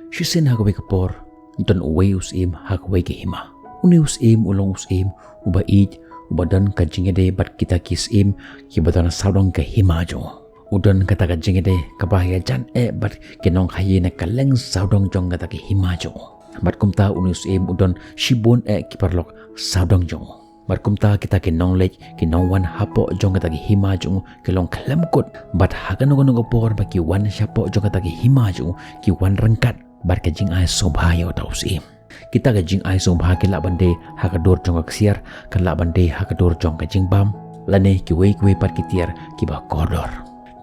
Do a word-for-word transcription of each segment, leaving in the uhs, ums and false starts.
Shisien ha kawei ka por, don uwei u syiem ha kawei ka hima. Une u syiem u long u syiem uba ïeit, uba don ka jingïadei bad kita ki syiem kiba don sawdong ka hima jong u. U don kata ka jingïadei kaba ïajan eh bad ki nongkhaïi na kylleng sawdong jong kata ka hima jong u. Bad kumta une u syiem u don shibun eh ki paralok sawdong jong u. Bad kumta kita ki nongleit ki nongwan hapoh jong kata ka hima jong u ki long khlem kut. Bad ha kano kano ka por ba ki wan shapoh jong kata ka hima jong u ki wan ryngkat bad ka jingai sngewbha ïa uta u syiem. Kita ka jingai sngewbha ki lah ban dei ha ka dur jong ka ksiar, ka lah ban dei ha ka dur jong ka jingbam, lane kiwei kiwei pat ki tiar kiba kordor.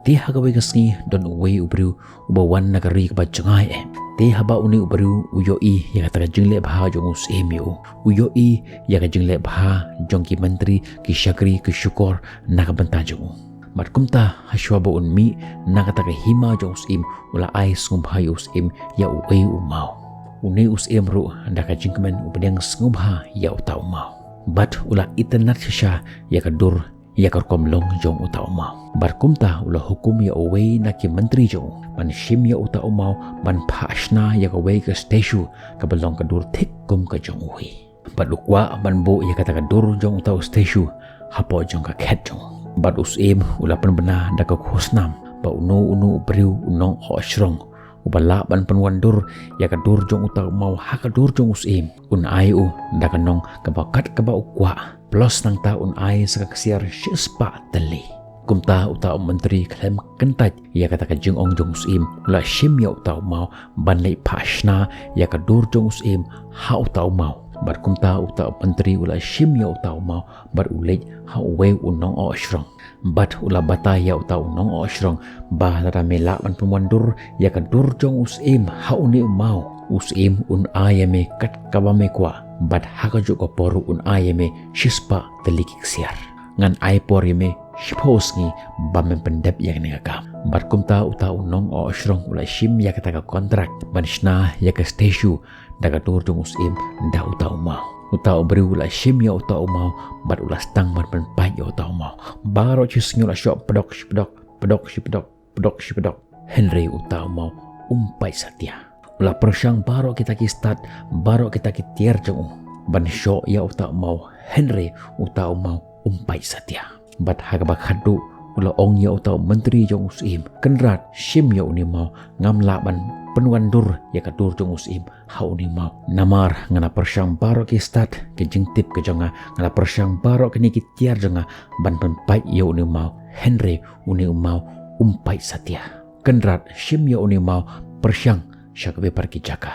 Te ha kawei ka sngi don uwei u briew uba wan na ka ri kaba jngai eh. Te haba une u briew u ïohi ïa kata ka jingleh bha jong u syiem ïa u, u ïohi ïa ka jingleh bha jong ki myntri, ki shakri, ki shukor na ka bynta jong u. Bad kumta hashwa ba un mih na kata ka hima jong u syiem, u la ai sngewbha ïa u syiem ïa uwei u maw. Une u syiem ruh da ka jingkmen u pdiang sngewbha ïa uta u maw. Bad u la itynnad shisha ïa ka dur, ïa ka rukom long jong uta u maw. Bad kumta u la hukum ïa uwei na ki myntri jong u ban shim ïa uta u maw ban phah shna ïa kawei ka statue kaba long ka dur thik kum ka jong uwei. Bad u kwah ban buh ïa kata ka dur jong uta u statue hapoh jong ka khet jong u. Bad u syiem u la pynbna da ka khusnam ba uno uno u briew u nongohshrong uba lah ban pynwandur ïa ka dur jong uta u maw ha ka dur jong u syiem, un ai u da ka nong kaba kat kaba u kwah, plus nangta un ai sa ka ksiar shispah tylli. Kumta uta u myntri khlem kyntait ïa kata ka jingong jong u syiem, u la shim ïa uta u maw ban leit phah shna ïa ka dur jong u syiem ha uta u maw. Bad kumta uta u myntri u la shim ïa uta u maw bad u leit ha uwei u nongohshrong. Bad u la batai ïa uta u nongohshrong ba lada me lah ban pynwandur ïa ka dur jong u syiem ha une u maw, u syiem un ai ïa me kat kaba me kwah, bad ha kajuh ka por un ai ïa me shispah tylli ki ksiar. Ngan ai por ïa me shiphew sngi ba men pyndep ïa kane ka kam. Bad kumta uta u nongohshrong u la shim ïa kata ka kontrak ban shna ïa ka statue da ka dur jong u syiem da uta u maw. Uta u briew u la shim ïa uta u maw bad u la sdang ban pynpait ïa uta u maw. Baroh shi sngi u la shoh pdok shi pdok, pdok shi pdok, pdok shi pdok. Hynrei uta u maw um pait satia. U la pyrshang baroh kita ki stad, baroh kita ki tiar jong u ban shoh ïa uta u maw, hynrei uta u maw um pait satia. Bad ha kaba khatduh u la ong ïa uta u myntri jong u syiem, kynrad, shim ïa une u maw, ngam lah ban pynwandur ïa ka dur jong u syiem ha une u maw. Namar nga la pyrshang baroh ki stad, ki jingtip ka jong nga, nga la pyrshang baroh kine ki tiar jong nga ban pynpait ïa une u maw, hynrei une u maw um pait satia. Kynrad, shim ïa une u maw pyrshang sha kawei pat ki jaka.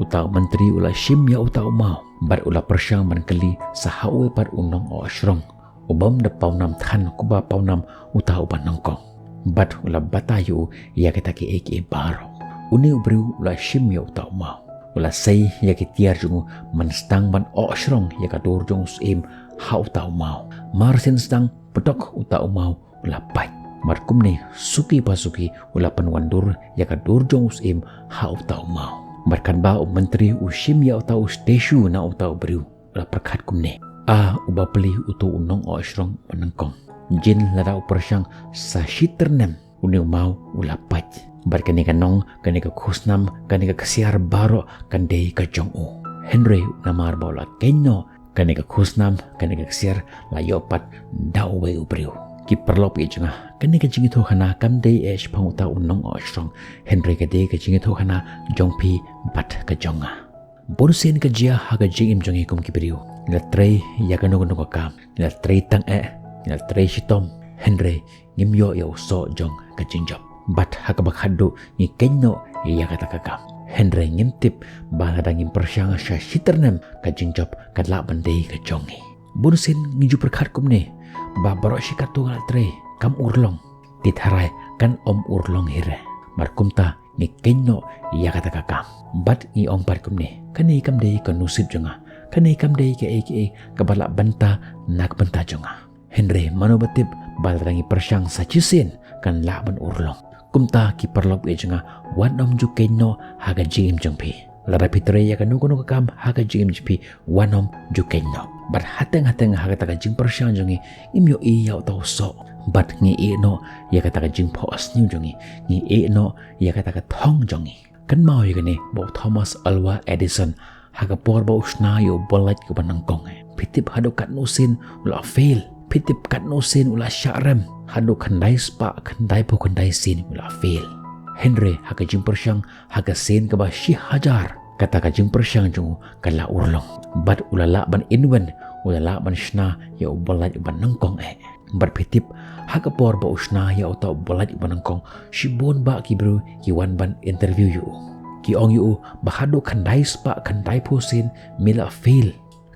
Uta u myntri u la shim ïa uta u maw bad u la pyrshang ban kylli sa ha uwei pat u nongohshrong u bym da pawnam than kumba pawnam uta uba nyngkong. Bad u la batai ïa u ïa kita kiei kiei baroh. Une u briew u la shim ïa uta u maw, u la sei ïa ki tiar jong u ban sdang ban ohshrong ïa ka dur jong u syiem ha uta u maw. Mar shen sdang pdok uta u maw u la pait. Bad kumne suki pa suki u la pynwandur ïa ka dur jong u syiem ha uta u maw. Bad katba u myntri u shim ïa uta u statue na uta u briew, u la pyrkhat kumne: A, u bapli uto u nongohshrong uba nyngkong, jin lada u pyrshang sa shi tyrnem, une u maw u la pait. Bad kane ka nong, kane ka khusnam, kane ka ksiar baroh kan dei ka jong u. Hynrei namar ba u la kynnoh kane ka khusnam, kane ka ksiar la ïoh pat da uwei u briew. Ki paralok ïa jong nga, kane ka jingïathuhkhana kam dei eh shaphang uta u nongohshrong, hynrei ka dei ka jingïathuhkhana jong phi bad ka jong nga. Bun sien ka jia ha ka jingim jong ngi kum ki briew. Ngi la trei ïa kano kano ka kam, ngi la trei tang eh, ngi la trei shitom, hynrei ngim ïoh ïa u soh jong ka jingjop. Bad ha kaba khatduh ngi kynnoh ïa kata ka kam, hynrei ngim tip ba lada ngim pyrshang sha shi tyrnem ka jingjop ka lah ban dei ka jong ngi. Bun sien ngi ju pyrkhat kumne ba baroh shi katto nga la trei kam urlong, te tharai kan ym urlong hi re. Mar kumta ngi kynnoh ïa kata ka kam. Bad ngi ong pat kumne: Kane kam dei ka nusib jong nga, kane kam dei kaei kaei kaba lah bynta na ka bynta jong nga. Hynrei mano ba tip ba lada ngi pyrshang sa shisien kan lah ban urlong. Kumta ki paralok ïa jong nga, wat nym ju kynnoh ha ka jingim jong phi. Lada phi trei ïa kano kano ka kam ha ka jingim jong phi, wat nym ju kynnoh. Bad hateng hateng ha kata ka jingpyrshang jong ngi, ngim ïohi ïa uta u soh. Bad ngi ïehnoh ïa kata ka jingphohsniew jong ngi, ngi ïehnoh ïa kata ka thong jong ngi. Kynmaw ïa kane ba u Thomas Alva Edison, ha ka por ba u shna ïa u bulb uba nyngkong, phi tip haduh katno sien u la fail? Phi tip katno sien u la shah rem? Haduh khyndai spah khyndai phew khyndai sien u la fail. Hynrei ha ka jingpyrshang, ha ka sien kaba shi hajar, kata ka jingpyrshang jong u ka la urlong. Bad u la lah ban invent, u la lah ban shna ïa u bulb uba nyngkong eh. Bad phi tip, ha ka por ba u shna ïa uta u bulb uba nyngkong, shibun bah ki briew ki wan ban interview ïa u. Ki ong ïa u ba haduh khyndai spah khyndai phew sien me la fail.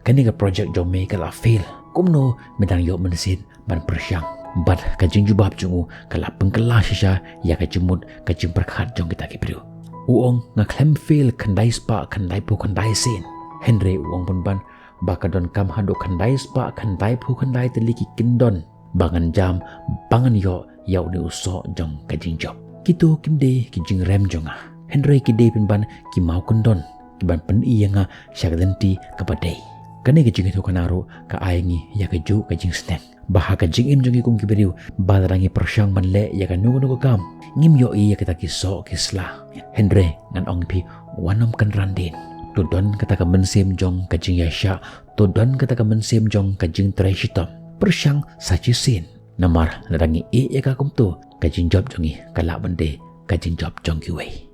Kane ka project jong me ka la fail. Kumno me dang ïoh mynsiem ban pyrshang? Bad ka jingjubab jong u ka la pynkylla shisha ïa ka jingmut ka jingpyrkhat jong kita ki briew. U ong, nga khlem fail khyndai spah khyndai phew khyndai sien. Hynrei u ong pynban ba ka donkam haduh khyndai spah khyndai phew khyndai tylli ki kyndon ba ngan jam, ba ngan ïoh ïa une u soh jong ka jingjop. Kito kim dei ki jingrem jong nga, hynrei ki dei pynban ki mawkyndon kiban pyni ïa nga sha ka lynti kaba dei. Kane ka jingïathuhkhana ruh ka ai ngi ïa kajuh ka jingsneng ba ha ka jingim jong ngi kum ki briew, ba lada ngi pyrshang ban leh ïa kano kano ka kam, ngim ïohi ïa kita ki soh ki sla. Hynrei ngan ong ïa phi, wat nym kynran dien. To don kata ka mynsiem jong ka jingïaishah, to don kata ka mynsiem jong ka jingtrei shitom. Pyrshang sa shisien. Namar lada ngi ïeh ïa ka kumto, ka jingjop jong ngi ka lah ban dei ka jingjop jong kiwei.